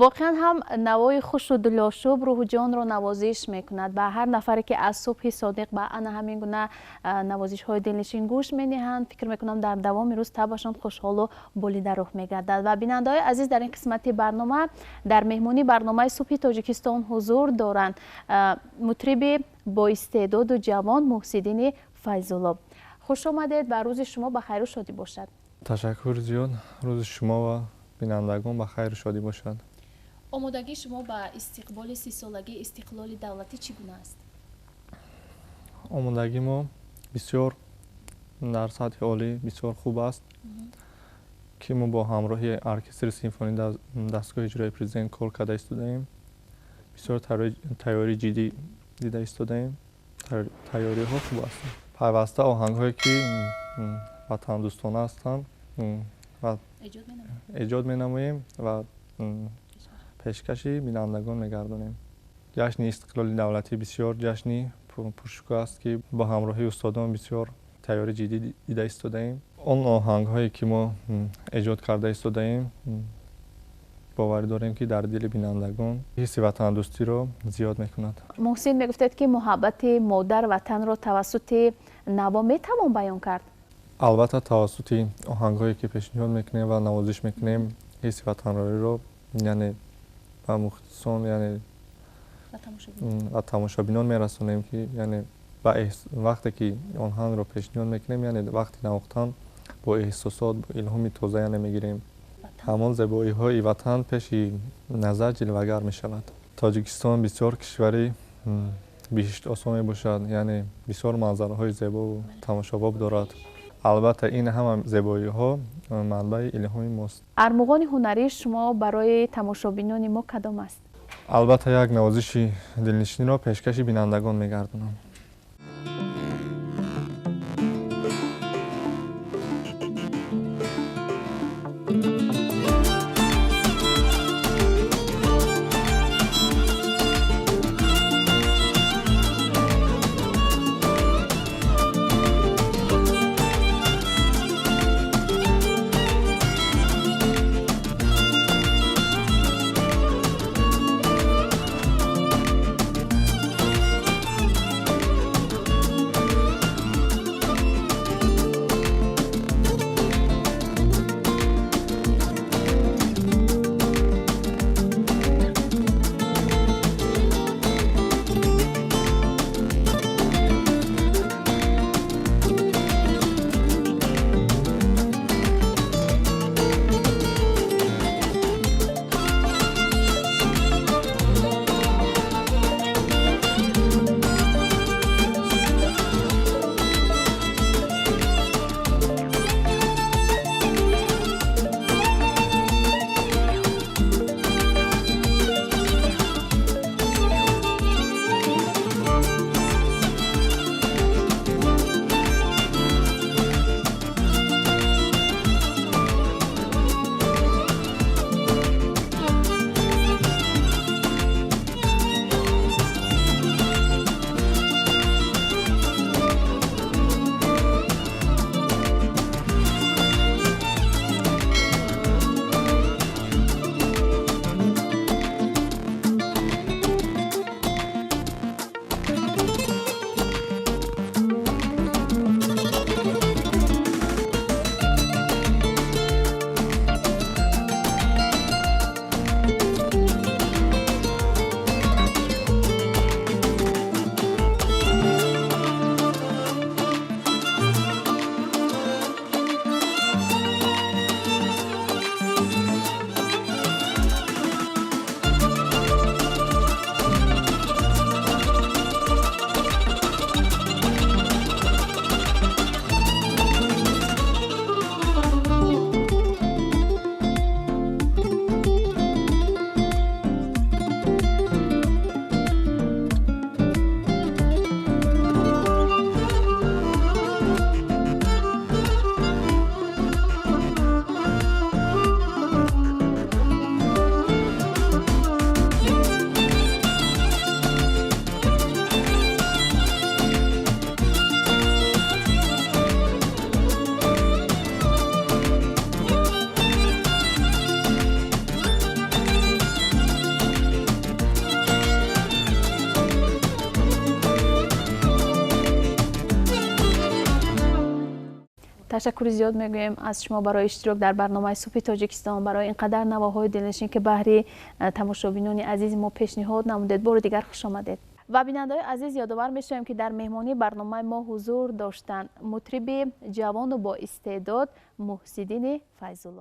Воқеан ҳам навои хушу дилошӯб рӯҳу ҷонро навозиш мекунад. Ба ҳар нафаре, ки аз субҳи содиқ ба ана ҳамин гуна навозишҳои дилнишин гӯш медиҳанд, фикр мекунам, дар давоми рӯз табашон хушҳолу болида рӯҳ мегардад. Ва бинандаҳои азиз, дар ин қисмати барнома дар меҳмонии барномаи «Субҳи Тоҷикистон» ҳузур доранд мутриби боистеъдоду ҷавон Муҳсиддини Файзулло. Хуш омадед ва рӯзи шумо ба хайру шодӣ бошад. Ташаккур зиёд. Рӯзи шумо ва бинандагон ба хайру шодӣ бошад. Омодагии шумо ба истиқболи 30-солагии истиқлоли давлатӣ чӣ гуна аст? Омодагии мо бисёр дар сатҳи олӣ, бисёр хуб аст, ки мо бо ҳамроҳии оркестри симфонӣ дастгоҳи иҷрои президент кор карда истодаем. Бисёр тайёрии ҷиддӣ дида истодаем. Тайёриҳо хуб ҳастанд. Пайваста оҳангҳое, ки ватандӯстона ҳастанд, ва эҷод менамоем ва пешкаши бинандагон мегардонем. Ҷашни истиқлоли давлатӣ бисёр ҷашни пуршукӯҳ аст, ки бо ҳамроҳии устодон бисёр тайёрии ҷиддӣ дида истодаем. Он оҳангҳое, ки мо эҷод карда истодаем, боварӣ дорем, ки дар дили бинандагон ҳисси ватандӯстиро зиёд мекунад. Муҳсин, мегуфтед, ки муҳаббати модар ватанро тавассути наво метавон баён кард? Албатта, тавассути оҳангҳое, ки пешниҳод мекунем ва навозиш мекунем, ҳисси ватанроиро, яъне ба мухлисон, яъне ба тамошобинон мерасонем, ки яъне ба вақте ки оҳангро пешниҳод мекунем, яъне вақти навохтан бо эҳсосот, бо илҳоми тоза, яъне мегирем, ҳамон зебоиҳои ватан пеши назар ҷилвагар мешавад. Тоҷикистон бисёр кишвари биҳиштосо мебошад, яъне бисёр манзараҳои зебову тамошобоб дорад. Албатта, ин ҳама зебоиҳо манбаи илҳоми мост. Армуғони ҳунарии шумо барои тамошобинони мо кадом аст? Албатта, як навозиши дилнишиниро пешкаши бинандагон мегардонам. Ташаккури зиёд мегӯем аз шумо барои иштирок дар барномаи «Субҳи Тоҷикистон», барои ин қадар навоҳои дилнишин, ки баҳри тамошобинони азизи мо пешниҳод намудед. Бори дигар хуш омадед. Ва бинандаҳои азиз, ёдовар мешавем, ки дар меҳмонии барномаи мо ҳузур доштанд мутриби ҷавону боистеъдод Муҳсиддини Файзулло.